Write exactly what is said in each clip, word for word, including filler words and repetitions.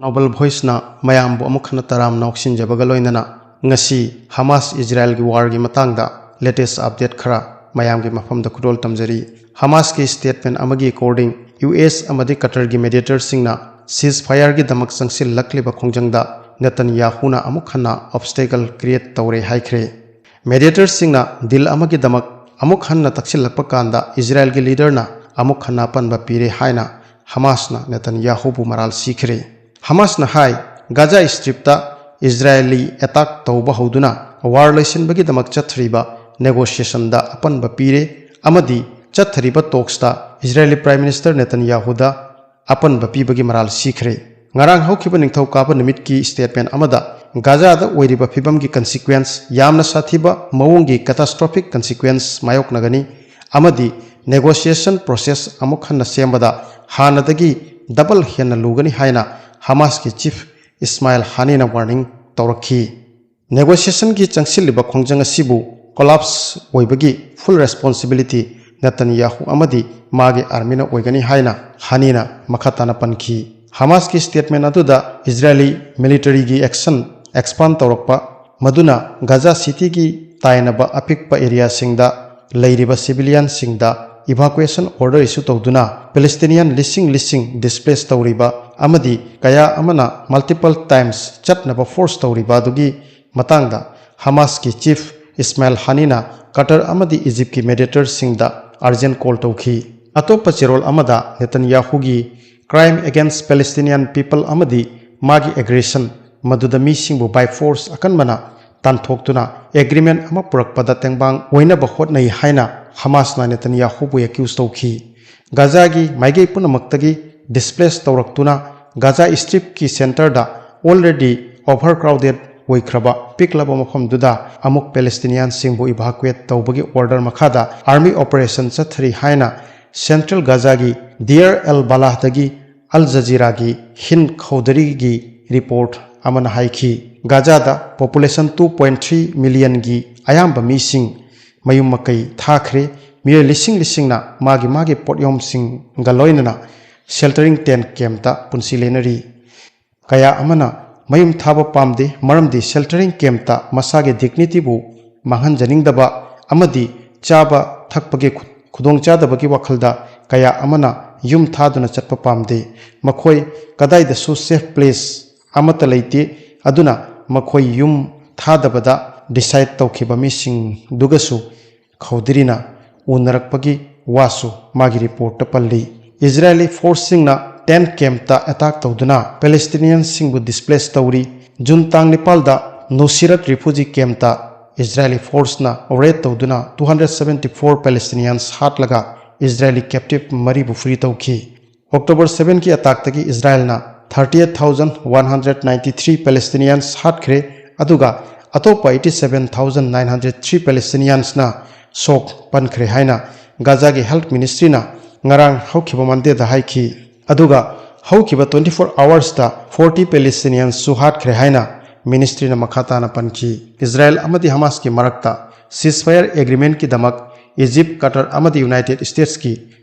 Global Voice ꯅ ꯃꯌꯥꯝꯕꯨ ꯑꯃꯨꯛ ꯍꯟꯅ ꯇꯔꯥꯝꯅ ꯑꯣꯛꯁꯤꯟꯖꯕꯒ ꯂꯣꯏꯅꯅ ꯉꯁꯤ ꯍꯃꯥꯁ ꯏꯖꯔꯥꯌꯦꯜꯒꯤ war ꯒꯤ ꯃꯇꯥꯡꯗ latest update ꯈꯔ ꯃꯌꯥꯝꯒꯤ ꯃꯐꯝꯗ ꯈꯨꯗꯣꯜ ꯇꯝꯖꯔꯤ꯫ ꯍꯃꯥꯁꯀꯤ statement ꯑꯃꯒꯤ according, ꯌꯨ ꯑꯦꯁ ꯑꯃꯗꯤ ꯀꯇꯔꯒꯤ mediator ꯁꯤꯡꯅ ceasefire ꯒꯤꯗꯃꯛ ꯆꯪꯁꯤꯜꯂꯛꯂꯤꯕ ꯈꯣꯡꯖꯪꯗ ꯅꯦꯇꯟꯌꯥꯍꯨꯅ ꯑꯃꯨꯛ ꯍꯟꯅ obstacle create ꯇꯧꯔꯦ ꯍꯥꯏꯈ꯭ꯔꯦ꯫ Mediator ꯁꯤꯡꯅ deal ꯑꯃꯒꯤꯗꯃꯛ ꯑꯃꯨꯛ ꯍꯟꯅ ꯇꯛꯁꯤꯜꯂꯛꯄ ꯀꯥꯟꯗ ꯏꯖꯔꯥꯌꯦꯜꯒꯤ leader ꯅ ꯑꯃꯨꯛ ꯍꯟꯅ ꯑꯄꯟꯕ ꯄꯤꯔꯦ ꯍꯥꯏꯅ ꯍꯃꯥꯁꯅ ꯅꯦꯇꯟꯌꯥꯍꯨꯕꯨ ꯃꯔꯥꯜ ꯁꯤꯈ꯭ꯔꯦ꯫ ꯍꯃꯥꯁꯅ ꯍꯥꯏ, ꯒꯥꯖꯥ ꯁ꯭ꯇ꯭ꯔꯤꯞꯇ ꯏꯖꯔꯥꯌꯦꯂꯤ attack ꯇꯧꯕ ꯍꯧꯗꯨꯅ war ꯂꯣꯏꯁꯤꯟꯕꯒꯤꯗꯃꯛ ꯆꯠꯊꯔꯤꯕ negotiation ꯗ ꯑꯄꯟꯕ ꯄꯤꯔꯦ ꯑꯃꯗꯤ ꯆꯠꯊꯔꯤꯕ talks ꯇ ꯏꯖꯔꯥꯌꯦꯂꯤ Prime Minister ꯅꯦꯇꯟꯌꯥꯍꯨꯗ ꯑꯄꯟꯕ ꯄꯤꯕꯒꯤ ꯃꯔꯥꯜ ꯁꯤꯈ꯭ꯔꯦ꯫ ꯉꯔꯥꯡ ꯍꯧꯈꯤꯕ ꯅꯤꯡꯊꯧꯀꯥꯕ ꯅꯨꯃꯤꯠꯀꯤ statement ꯑꯃꯗ ꯒꯥꯖꯥꯗ ꯑꯣꯏꯔꯤꯕ ꯐꯤꯕꯝꯒꯤ consequence ꯌꯥꯝꯅ ꯁꯥꯊꯤꯕ ꯃꯑꯣꯡꯒꯤ catastrophic consequence ꯃꯥꯌꯣꯛꯅꯒꯅꯤ ꯑꯃꯗꯤ negotiation process ꯑꯃꯨꯛ ꯍꯟꯅ ꯁꯦꯝꯕꯗ ꯍꯥꯟꯅꯗꯒꯤ double ꯍꯦꯟꯅ ꯂꯨꯒꯅꯤ ꯍꯥꯏꯅ ꯍꯃꯥꯁꯀꯤ chief ꯏꯁꯃꯥꯏꯜ ꯍꯥꯅꯤꯅ warning ꯇꯧꯔꯛꯈꯤ꯫ Negotiation ꯒꯤ ꯆꯪꯁꯤꯜꯂꯤꯕ ꯈꯣꯡꯖꯪ ꯑꯁꯤꯕꯨ collapse ꯑꯣꯏꯕꯒꯤ full responsibility ꯅꯦꯇꯟꯌꯥꯍꯨ ꯑꯃꯗꯤ ꯃꯥꯒꯤ army ꯅ ꯑꯣꯏꯒꯅꯤ ꯍꯥꯏꯅ ꯍꯥꯅꯤꯅ ꯃꯈꯥ ꯇꯥꯅ ꯄꯟꯈꯤ꯫ ꯍꯃꯥꯁꯀꯤ statement ꯑꯗꯨꯗ ꯏꯖꯔꯥꯌꯦꯂꯤ military ꯒꯤ action expand ꯇꯧꯔꯛꯄ, ꯃꯗꯨꯅ ꯒꯥꯖꯥ ꯁꯤꯇꯤꯒꯤ ꯇꯥꯏꯅꯕ ꯑꯄꯤꯛꯄ area ꯁꯤꯡꯗ ꯂꯩꯔꯤꯕ civilian ꯁꯤꯡꯗ evacuation order issue ꯇꯧꯗꯨꯅ Palestinian ꯂꯤꯁꯤꯡ ꯂꯤꯁꯤꯡ displace ꯇꯧꯔꯤꯕ ꯑꯃꯗꯤ ꯀꯌꯥ ꯑꯃꯅ multiple times ꯆꯠꯅꯕ force ꯇꯧꯔꯤꯕ ꯑꯗꯨꯒꯤ ꯃꯇꯥꯡꯗ ꯍꯃꯥꯁꯀꯤ chief ꯏꯁꯃꯥꯏꯜ ꯍꯥꯅꯤꯅ ꯀꯇꯔ ꯑꯃꯗꯤ ꯏꯖꯤꯞꯀꯤ mediator ꯁꯤꯡꯗ urgent call ꯇꯧꯈꯤ꯫ ꯑꯇꯣꯞꯄ ꯆꯦꯔꯣꯜ ꯑꯃꯗ ꯅꯦꯇꯟꯌꯥꯍꯨꯒꯤ crime against Palestinian people ꯑꯃꯗꯤ ꯃꯥꯒꯤ aggression, ꯃꯗꯨꯗ ꯃꯤꯁꯤꯡꯕꯨ by force ꯑꯀꯟꯕꯅ ꯇꯥꯟꯊꯣꯛꯇꯨꯅ agreement ꯑꯃ ꯄꯨꯔꯛꯄꯗ ꯇꯦꯡꯕꯥꯡ ꯑꯣꯏꯅꯕ ꯍꯣꯠꯅꯩ ꯍꯥꯏꯅ ꯍꯃꯥꯁꯅ ꯅꯦꯇꯟꯌꯥꯍꯨꯕꯨ accuse ꯇꯧꯈꯤ꯫ ꯒꯥꯖꯥꯒꯤ ꯃꯥꯏꯀꯩ ꯄꯨꯝꯅꯃꯛꯇꯒꯤ displace ꯇꯧꯔꯛꯇꯨꯅ ꯒꯥꯖꯥ ꯁ꯭ꯇ꯭ꯔꯤꯞꯀꯤ centre ꯗ already overcrowded ꯑꯣꯏꯈ꯭ꯔꯕ ꯄꯤꯛꯂꯕ ꯃꯐꯝꯗꯨꯗ ꯑꯃꯨꯛ Palestinian ꯁꯤꯡꯕꯨ evacuate ꯇꯧꯕꯒꯤ order ꯃꯈꯥꯗ army operation ꯆꯠꯊꯔꯤ ꯍꯥꯏꯅ central ꯒꯥꯖꯥꯒꯤ ꯗꯤꯌꯔ ꯑꯦꯜ ꯕꯂꯥꯍꯗꯒꯤ ꯑꯜ ꯖꯖꯤꯔꯥꯒꯤ ꯍꯤꯟ ꯈꯧꯗꯔꯤꯒꯤ report ꯑꯃꯅ ꯍꯥꯏꯈꯤ꯫ ꯒꯥꯖꯥꯗ population two point three million ꯒꯤ ꯑꯌꯥꯝꯕ ꯃꯤꯁꯤꯡ ꯃꯌꯨꯝ ꯃꯀꯩ ꯊꯥꯈ꯭ꯔꯦ꯫ ꯃꯤꯑꯣꯏ ꯂꯤꯁꯤꯡ ꯂꯤꯁꯤꯡꯅ ꯃꯥꯒꯤ ꯃꯥꯒꯤ ꯄꯣꯠꯌꯣꯝꯁꯤꯡꯒ ꯂꯣꯏꯅꯅ sheltering tent camp ꯇ ꯄꯨꯟꯁꯤ ꯂꯦꯟꯅꯔꯤ꯫ ꯀꯌꯥ ꯑꯃꯅ ꯃꯌꯨꯝ ꯊꯥꯕ ꯄꯥꯝꯗꯦ, ꯃꯔꯝꯗꯤ sheltering campꯇ ꯃꯁꯥꯒꯤ dignityꯕꯨ ꯃꯥꯡꯍꯟꯖꯅꯤꯡꯗꯕ ꯑꯃꯗꯤ ꯆꯥꯕ ꯊꯛꯄꯒꯤ ꯈꯨ-, ꯈꯨꯗꯣꯡꯆꯥꯗꯕꯒꯤ ꯋꯥꯈꯜꯗ ꯀꯌꯥ ꯑꯃꯅ ꯌꯨꯝ ꯊꯥꯗꯨꯅ ꯆꯠꯄ ꯄꯥꯝꯗꯦ꯫ ꯃꯈꯣꯏ ꯀꯗꯥꯏꯗꯁꯨ safe place ꯑꯃꯠꯇ ꯂꯩꯇꯦ, ꯑꯗꯨꯅ ꯃꯈꯣꯏ ꯌꯨꯝ ꯊꯥꯗꯕꯗ decide ꯇꯧꯈꯤꯕ ꯃꯤꯁꯤꯡꯗꯨꯒꯁꯨ ꯈꯧꯗꯤꯔꯤꯅ ꯎꯅꯔꯛꯄꯒꯤ ꯋꯥꯁꯨ ꯃꯥꯒꯤ reportꯇ ꯄꯜꯂꯤ꯫ Israeli forceꯁꯤꯡꯅ tent campꯇ attack ꯇꯧꯗꯨꯅ Palestinianꯁꯤꯡꯕꯨ displace ꯇꯧꯔꯤ꯫ June ꯇꯥꯡ ꯅꯤꯄꯥꯜꯗ Nuseirat refugee campꯇ Israeli forceꯅ raid ꯇꯧꯗꯨꯅ two hundred seventy four Palestinians ꯍꯥꯠꯂꯒ Israeli captive ꯃꯔꯤꯕꯨ free ꯇꯧꯈꯤ꯫ October sevenꯒꯤ attackꯇꯒꯤ Israelꯅ thirty eight thousand one hundred ninety three Palestinians ꯍꯥꯠꯈ꯭ꯔꯦ, ꯑꯗꯨꯒ ꯑꯇꯣꯞꯄ eighty seven thousand nine hundred three Palestiniansꯅ ꯁꯣꯛ ꯄꯟꯈ꯭ꯔꯦ ꯍꯥꯏꯅ ꯒꯥꯖꯥꯒꯤ health ministryꯅ ꯉꯔꯥꯡ ꯍꯧꯈꯤꯕ Mondayꯗ ꯍꯥꯏꯈꯤ꯫ ꯑꯗꯨꯒ ꯍꯧꯈꯤꯕ twenty four hoursꯇ forty Palestiniansꯁꯨ ꯍꯥꯠꯈ꯭ꯔꯦ ꯍꯥꯏꯅ ministryꯅ ꯃꯈꯥ ꯇꯥꯅ ꯄꯟꯈꯤ꯫ Israel ꯑꯃꯗꯤ Hamasꯀꯤ ꯃꯔꯛꯇ ceasefire agreementꯀꯤꯗꯃꯛ Egypt, Qatar ꯑꯃꯗꯤ United Statesꯀꯤ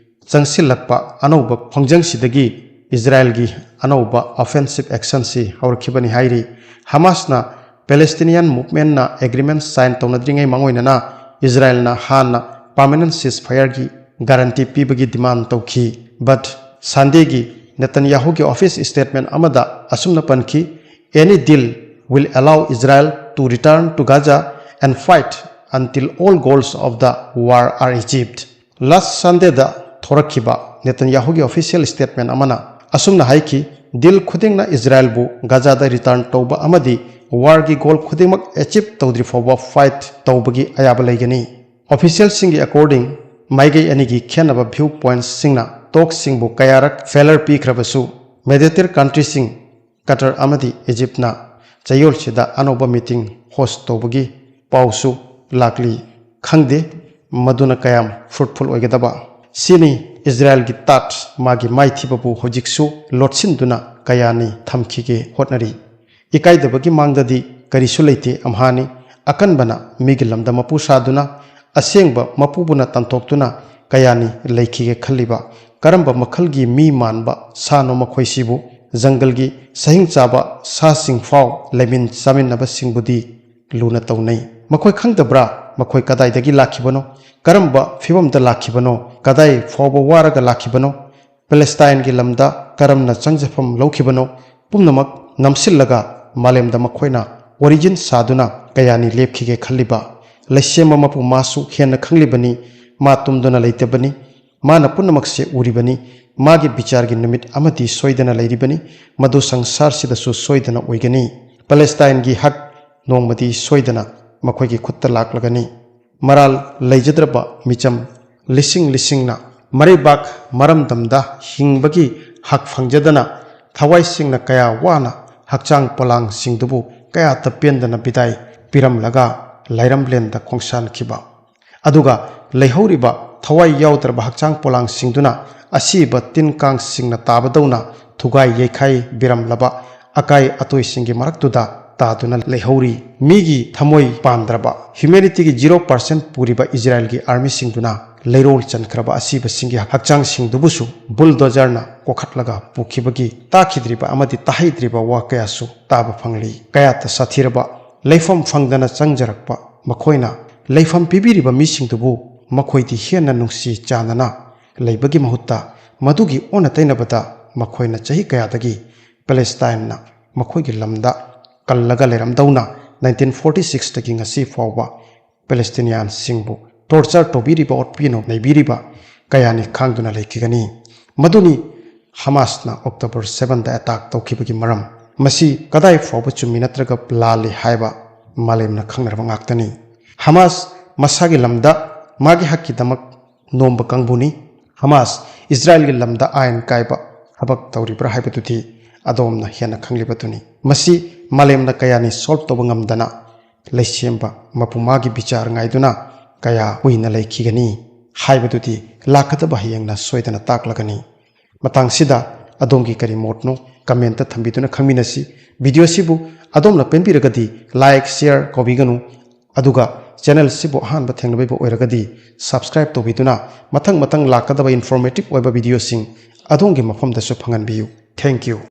ꯆꯪꯁꯤꯜꯂꯛꯄ ꯑꯅꯧꯕ ꯈꯣꯡꯖꯪꯁꯤꯗꯒꯤ Israelꯒꯤ ꯑꯅꯧꯕ offensive actionꯁꯤ ꯍꯧꯔꯛꯈꯤꯕꯅꯤ ꯍꯥꯏꯔꯤ꯫ Hamasꯅ Palestinian movementꯅ agreement sign ꯇꯧꯅꯗ꯭ꯔꯤꯉꯩ ꯃꯥꯡꯑꯣꯏꯅꯅ Israelꯅ ꯍꯥꯟꯅ permanent ceasefireꯒꯤ guarantee ꯄꯤꯕꯒꯤ demand ꯇꯧꯈꯤ꯫ But Sundayꯒꯤ Netanyahuꯒꯤ office statement ꯑꯃꯗ ꯑꯁꯨꯝꯅ ꯄꯟꯈꯤ, "Any deal will allow Israel to return to Gaza and fight until all goals of the war are achieved." Last Sundayꯗ ꯊꯣꯔꯛꯈꯤꯕ Netanyahuꯒꯤ official statement ꯑꯃꯅ ꯑꯁꯨꯝꯅ ꯍꯥꯏꯈꯤ, "Deal ꯈꯨꯗꯤꯡꯅ Israelꯕꯨ ꯒꯥꯖꯥꯗ return ꯇꯧꯕ ꯑꯃꯗꯤ warꯒꯤ goal ꯈꯨꯗꯤꯡꯃꯛ achieve ꯇꯧꯗ꯭ꯔꯤ ꯐꯥꯎꯕ fight ꯇꯧꯕꯒꯤ ꯑꯌꯥꯕ ꯂꯩꯒꯅꯤ꯫" Officialꯁꯤꯡꯒꯤ according, ꯃꯥꯏꯀꯩ ꯑꯅꯤꯒꯤ ꯈꯦꯠꯅꯕ view pointsꯁꯤꯡꯅ talkꯁꯤꯡꯕꯨ ꯀꯌꯥꯔꯛ failure ꯄꯤꯈ꯭ꯔꯕꯁꯨ, mediator countryꯁꯤꯡ Qatar ꯑꯃꯗꯤ Egyptꯅ ꯆꯌꯣꯜꯁꯤꯗ ꯑꯅꯧꯕ meeting host ꯇꯧꯕꯒꯤ ꯄꯥꯎꯁꯨ ꯂꯥꯛꯂꯤ꯫ ꯈꯪꯗꯦ ꯃꯗꯨꯅ ꯀꯌꯥꯝ fruitful ꯑꯣꯏꯒꯗꯕ꯫ ꯁꯤꯅꯤ Israelꯒꯤ tat, ꯃꯥꯒꯤ ꯃꯥꯏꯊꯤꯕꯕꯨ ꯍꯧꯖꯤꯛꯁꯨ ꯂꯣꯠꯁꯤꯟꯗꯨꯅ ꯀꯌꯥꯅꯤ ꯊꯝꯈꯤꯒꯦ ꯍꯣꯠꯅꯔꯤ꯫ ꯏꯀꯥꯏꯗꯕꯒꯤ ꯃꯥꯡꯗꯗꯤ ꯀꯔꯤꯁꯨ ꯂꯩꯇꯦ ꯑꯝꯍꯥꯅꯤ꯫ ꯑꯀꯟꯕꯅ ꯃꯤꯒꯤ ꯂꯝꯗ ꯃꯄꯨ ꯁꯥꯗꯨꯅ, ꯑꯁꯦꯡꯕ ꯃꯄꯨꯕꯨꯅ ꯇꯥꯟꯊꯣꯛꯇꯨꯅ ꯀꯌꯥꯅꯤ ꯂꯩꯈꯤꯒꯦ ꯈꯜꯂꯤꯕ? ꯀꯔꯝꯕ ꯃꯈꯜꯒꯤ ꯃꯤ ꯃꯥꯟꯕ ꯁꯥꯅꯣ ꯃꯈꯣꯏꯁꯤꯕꯨ? ꯖꯪꯒꯜꯒꯤ ꯁꯍꯤꯡ ꯆꯥꯕ ꯁꯥꯁꯤꯡ ꯐꯥꯎ ꯂꯩꯃꯤꯟ ꯆꯥꯃꯤꯟꯅꯕꯁꯤꯡꯕꯨꯗꯤ ꯂꯨꯅ ꯇꯧꯅꯩ꯫ ꯃꯈꯣꯏ ꯈꯪꯗꯕ꯭ꯔꯥ? ꯃꯈꯣꯏ ꯀꯗꯥꯏꯗꯒꯤ ꯂꯥꯛꯈꯤꯕꯅꯣ? ꯀꯔꯝꯕ ꯐꯤꯕꯝꯗ ꯂꯥꯛꯈꯤꯕꯅꯣ? ꯀꯗꯥꯏ ꯐꯥꯎꯕ ꯋꯥꯔꯒ ꯂꯥꯛꯈꯤꯕꯅꯣ? ꯄꯦꯂꯦꯁꯇꯥꯏꯟꯒꯤ ꯂꯝꯗ ꯀꯔꯝꯅ ꯆꯪꯖꯐꯝ ꯂꯧꯈꯤꯕꯅꯣ? ꯄꯨꯝꯅꯃꯛ ꯅꯝꯁꯤꯜꯂꯒ ꯃꯥꯂꯦꯝꯗ ꯃꯈꯣꯏꯅ origin ꯁꯥꯗꯨꯅ ꯀꯌꯥꯅꯤ ꯂꯦꯞꯈꯤꯒꯦ ꯈꯜꯂꯤꯕ? ꯂꯩꯁꯦꯝꯕ ꯃꯄꯨ ꯃꯥꯁꯨ ꯍꯦꯟꯅ ꯈꯪꯂꯤꯕꯅꯤ꯫ ꯃꯥ ꯇꯨꯝꯗꯨꯅ ꯂꯩꯇꯕꯅꯤ꯫ ꯃꯥꯅ ꯄꯨꯝꯅꯃꯛꯁꯦ ꯎꯔꯤꯕꯅꯤ꯫ ꯃꯥꯒꯤ ꯕꯤꯆꯥꯔꯒꯤ ꯅꯨꯃꯤꯠ ꯑꯃꯗꯤ ꯁꯣꯏꯗꯅ ꯂꯩꯔꯤꯕꯅꯤ꯫ ꯃꯗꯨ ꯁꯪꯁꯥꯔꯁꯤꯗꯁꯨ ꯁꯣꯏꯗꯅ ꯑꯣꯏꯒꯅꯤ꯫ ꯄꯦꯂꯦꯁꯇꯥꯏꯟꯒꯤ ꯍꯛ ꯅꯣꯡꯃꯗꯤ ꯁꯣꯏꯗꯅ ꯃꯈꯣꯏꯒꯤ ꯈꯨꯠꯇ ꯂꯥꯛꯂꯒꯅꯤ꯫ ꯃꯔꯥꯜ ꯂꯩꯖꯗ꯭ꯔꯕ ꯃꯤꯆꯝ ꯂꯤꯁꯤꯡ ꯂꯤꯁꯤꯡꯅ ꯃꯔꯩꯕꯥꯛ ꯃꯔꯝꯗꯝꯗ ꯍꯤꯡꯕꯒꯤ ꯍꯛ ꯐꯪꯖꯗꯅ ꯊꯋꯥꯏ ꯁꯦꯡꯅ ꯀꯌꯥ ꯋꯥꯅ ꯍꯛꯆꯥꯡ ꯄꯣꯂꯥꯡꯁꯤꯡꯗꯨꯕꯨ ꯀꯌꯥꯇ ꯄꯦꯟꯗꯅ ꯕꯤꯗꯥꯏ ꯄꯤꯔꯝꯂꯒ ꯂꯩꯔꯝꯂꯦꯟꯗ ꯈꯣꯡꯁꯥꯟꯈꯤꯕ꯫ ꯑꯗꯨꯒ ꯂꯩꯍꯧꯔꯤꯕ ꯊꯋꯥꯏ ꯌꯥꯎꯗ꯭ꯔꯕ ꯍꯛꯆꯥꯡ ꯄꯣꯂꯥꯡꯁꯤꯡꯗꯨꯅ ꯑꯁꯤꯕ ꯇꯤꯟ ꯀꯥꯡꯁꯤꯡꯅ ꯇꯥꯕꯗꯧꯅ ꯊꯨꯒꯥꯏ ꯌꯩꯈꯥꯏ ꯕꯤꯔꯝꯂꯕ ꯑꯀꯥꯏ ꯑꯇꯣꯏꯁꯤꯡꯒꯤ ꯃꯔꯛꯇꯨꯗ ꯇꯥꯗꯨꯅ ꯂꯩꯍꯧꯔꯤ꯫ ꯃꯤꯒꯤ ꯊꯃꯣꯏ ꯄꯥꯟꯗ꯭ꯔꯕ humanityꯒꯤ zero percent ꯄꯨꯔꯤꯕ ꯏꯖꯔꯥꯏꯜꯒꯤ ꯑꯥꯔꯃꯤꯁꯤꯡꯗꯨꯅ ꯂꯩꯔꯣꯜ ꯆꯟꯈ꯭ꯔꯕ ꯑꯁꯤꯕꯁꯤꯡꯒꯤ ꯍꯛꯆꯥꯡꯁꯤꯡꯗꯨꯕꯨꯁꯨ ꯕꯨꯜꯗꯣꯖꯔꯅ ꯀꯣꯛꯈꯠꯂꯒ ꯄꯨꯈꯤꯕꯒꯤ ꯇꯥꯈꯤꯗ꯭ꯔꯤꯕ ꯑꯃꯗꯤ ꯇꯥꯍꯩꯗ꯭ꯔꯤꯕ ꯋꯥ ꯀꯌꯥꯁꯨ ꯇꯥꯕ ꯐꯪꯂꯤ꯫ ꯀꯌꯥꯇ ꯁꯥꯊꯤꯔꯕ ꯂꯩꯐꯝ ꯐꯪꯗꯅ ꯆꯪꯖꯔꯛꯄ ꯃꯈꯣꯏꯅ ꯂꯩꯐꯝ ꯄꯤꯕꯤꯔꯤꯕ ꯃꯤꯁꯤꯡꯗꯨꯕꯨ ꯃꯈꯣꯏꯗꯤ ꯍꯦꯟꯅ ꯅꯨꯡꯁꯤ ꯆꯥꯟꯅꯅ ꯂꯩꯕꯒꯤ ꯃꯍꯨꯠꯇ ꯃꯗꯨꯒꯤ ꯑꯣꯟꯅ ꯇꯩꯅꯕꯗ ꯃꯈꯣꯏꯅ ꯆꯍꯤ ꯀꯌꯥꯗꯒꯤ ꯄꯦꯂꯦꯁꯇꯥꯏꯟꯅ ꯃꯈꯣꯏꯒꯤ ꯂꯝꯗ ꯀꯜꯂꯒ ꯂꯩꯔꯝꯗꯧꯅ nineteen forty sixꯇꯒꯤ ꯉꯁꯤ ꯐꯥꯎꯕ ꯄꯦꯂꯦꯁꯇꯤꯅꯤꯌꯥꯟꯁꯤꯡꯕꯨ torture ꯇꯧꯕꯤꯔꯤꯕ, ꯑꯣꯠꯄꯤꯅ ꯅꯩꯕꯤꯔꯤꯕ ꯀꯌꯥꯅꯤ ꯈꯥꯡꯗꯨꯅ ꯂꯩꯈꯤꯒꯅꯤ꯫ ꯃꯗꯨꯅꯤ ꯍꯃꯥꯁꯅ October sevenꯗ attack ꯇꯧꯈꯤꯕꯒꯤ ꯃꯔꯝ꯫ ꯃꯁꯤ ꯀꯗꯥꯏ ꯐꯥꯎꯕ ꯆꯨꯝꯃꯤ ꯅꯠꯇ꯭ꯔꯒ ꯂꯥꯜꯂꯤ ꯍꯥꯏꯕ ꯃꯥꯂꯦꯝꯅ ꯈꯪꯅꯔꯕ ꯉꯥꯛꯇꯅꯤ꯫ ꯍꯃꯥꯁ ꯃꯁꯥꯒꯤ ꯂꯝꯗ ꯃꯥꯒꯤ ꯍꯛꯀꯤꯗꯃꯛ ꯅꯣꯝꯕ ꯀꯥꯡꯕꯨꯅꯤ꯫ ꯍꯃꯥꯁ ꯏꯖꯔꯥꯏꯜꯒꯤ ꯂꯝꯗ ꯑꯥꯏꯟ ꯀꯥꯏꯕ ꯊꯕꯛ ꯇꯧꯔꯤꯕ꯭ꯔꯥ ꯍꯥꯏꯕꯗꯨꯗꯤ ꯑꯗꯣꯝꯅ ꯍꯦꯟꯅ ꯈꯪꯂꯤꯕꯗꯨꯅꯤ꯫ ꯃꯁꯤ ꯃꯥꯂꯦꯝꯅ ꯀꯌꯥꯅꯤ solve ꯇꯧꯕ ꯉꯝꯗꯅ ꯂꯩꯁꯦꯝꯕ ꯃꯄꯨ ꯃꯥꯒꯤ ꯕꯤꯆꯥꯔ ꯉꯥꯏꯗꯨꯅ ꯀꯌꯥ ꯀꯨꯏꯅ ꯂꯩꯈꯤꯒꯅꯤ ꯍꯥꯏꯕꯗꯨꯗꯤ ꯂꯥꯛꯀꯗꯕ ꯍꯌꯦꯡꯅ ꯁꯣꯏꯗꯅ ꯇꯥꯛꯂꯒꯅꯤ꯫ ꯃꯇꯥꯡꯁꯤꯗ ꯑꯗꯣꯝꯒꯤ ꯀꯔꯤ ꯃꯣꯠꯅꯣ commentꯇ ꯊꯝꯕꯤꯗꯨꯅ ꯈꯪꯃꯤꯟꯅꯁꯤ꯫ Video ꯑꯁꯤꯕꯨ ꯑꯗꯣꯝꯅ ꯄꯦꯟꯕꯤꯔꯒꯗꯤ like, share ꯀꯥꯎꯕꯤꯒꯅꯨ, ꯑꯗꯨꯒ channel ꯑꯁꯤꯕꯨ ꯑꯍꯥꯟꯕ ꯊꯦꯡꯅꯕꯤꯕ ꯑꯣꯏꯔꯒꯗꯤ subscribe ꯇꯧꯕꯤꯗꯨꯅ ꯃꯊꯪ ꯃꯊꯪ ꯂꯥꯛꯀꯗꯕ informative ꯑꯣꯏꯕ videoꯁꯤꯡ ꯑꯗꯣꯝꯒꯤ ꯃꯐꯝꯗꯁꯨ ꯐꯪꯍꯟꯕꯤꯌꯨ꯫ Thank you꯫